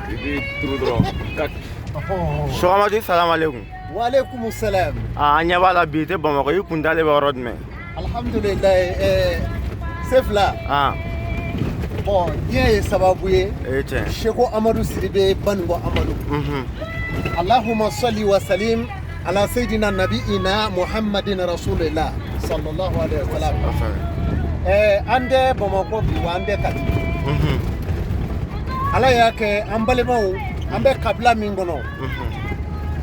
I b'i turu dɔrɔn kak. Seko Amadu, salam aleykum. Waaleykum salam. Aa, an ɲɛ b'a la bi i tɛ Bamakɔ, i kun dalen bɛ yɔrɔ jumɛn? Alhamdulilayi, Sefila. Bon, diɲɛ ye sababu ye. O ye tiɲɛ. Seko Amadu Sidibe Banikɔ Amadu. Allahumma salli wa salim ala sayyidina nabiina Muhammadin rasulillah sallallahu alaihi wa sallam. An tɛ Bamakɔ bi wa an tɛ Kati. Ala y'a kɛ an balimaw, an bɛ kabila min kɔnɔ,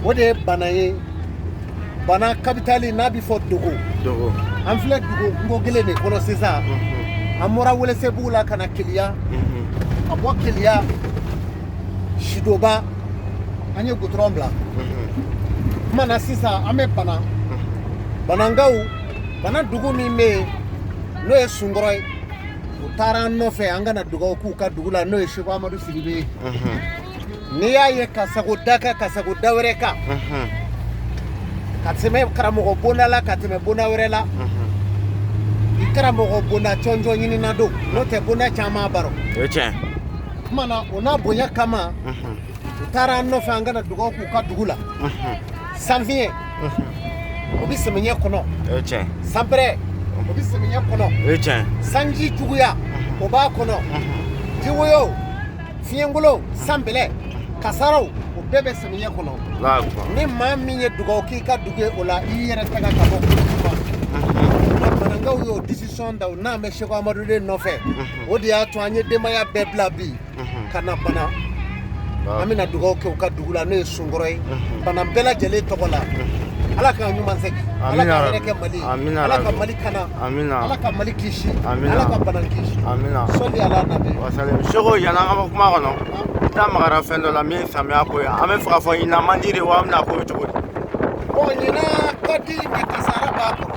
o de ye Bana ye. Bana capitale n'a bɛ fɔ Dogo. Dogo. An filɛ Dogo kungo kelen de kɔnɔ sisan. An bɔra Welesebugu la ka na Keleya. Ka bɔ Keleya, Sidoba, an ye goudron bila. Kuma na sisan an bɛ Bana. Banankaw, Bana dugu min bɛ yen n'o ye Sunkɔrɔ ye, u taara an nɔfɛ an ka na dugawu k'u ka dugu la, n'o ye Seko Amadu Sidibe ye. N'i y'a ye ka sago da kan, ka sago da wɛrɛ kan, ka tɛmɛ karamɔgɔ bonda la, ka tɛmɛ bonda wɛrɛ la, i karamɔgɔ bonda cɔncɔn ɲinina don, n'o tɛ bonda caman baro. O ye tiɲɛ. Kuma na o n'a bonya kama, u taara an nɔfɛ an ka na dugawu k'u ka dugu la. Sanfiɲɛ, o bɛ samiɲɛ kɔnɔ. O ye tiɲɛ. Sanpɛrɛ, o bɛ samiɲɛ kɔnɔ. O ye tiɲɛ. Sanji juguya, o b'a kɔnɔ. Jiwoyo, fiɲɛkolon, sanbɛlɛ, kasaraw, o bɛɛ bɛ samiɲɛ kɔnɔ. Ni maa min ye dugawu k'i ka dugu ye, o la i yɛrɛ tanga ka bɔ kojugu ma. Banankaw y'o décision ta, n'an bɛ Seko Amadu de nɔfɛ, o de y'a to an ye denbaya bɛɛ bila bi ka na Bana. An bɛna dugawu kɛ u ka dugu la, n'o ye Sunkɔrɔ ye, Bana bɛɛ lajɛlen tɔgɔ la. Ala k'a ɲuman segin, Ala ka hɛrɛ kɛ Mali ye, Ala ka Mali kana, Ala ka Mali kisi, Ala ka Bana kisi. Sɔli ala nabi. Seko, yanni an ka bɔ kuma kɔnɔ, i da magara fɛn dɔ la min ye samiya ko ye. An bɛ fɛ k'a fɔ ɲinan man di de wa, an bɛna ko bɛ cogo di? Bon, ɲinan ka di, mais kasara b'a kɔrɔ.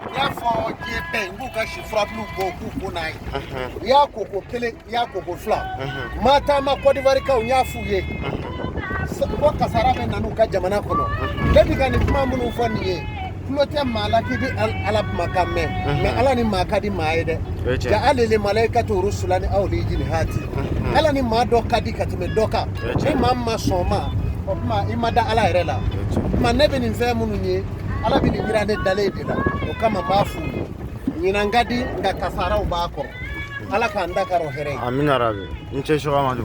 N y'a fɔ diɲɛ bɛɛ ye, n k'u ka si furabuluw bɔ, k'u ko n'a ye. U y'a ko ko kelen, i y'a ko ko fila. Maa taama Côte d'Ivoire kaw, n y'a f'u ye ko kasara bɛ na n'u ka jamana kɔnɔ. Ne bɛ ka nin kuma minnu fɔ nin ye, tulo tɛ maa la k'i bɛ Ala kumakan mɛn, mais Ala ni maa ka di maa ye dɛ. Ja'alili malaikatu rusulani aw li jinihati. Ala ni maa dɔ ka di ka tɛmɛ dɔ kan. Ni maa ma sɔn ma, o tuma i ma da Ala yɛrɛ la. O tuma ne bɛ nin fɛn minnu ye, Ala bɛ nin yira ne dalen de la, o kama n b'a f'u ye ɲinan ka di, nka kasaraw b'a kɔrɔ. Ala k'an da karɔ hɛrɛ ye. Amina rabi. N ce, Seko Amadu.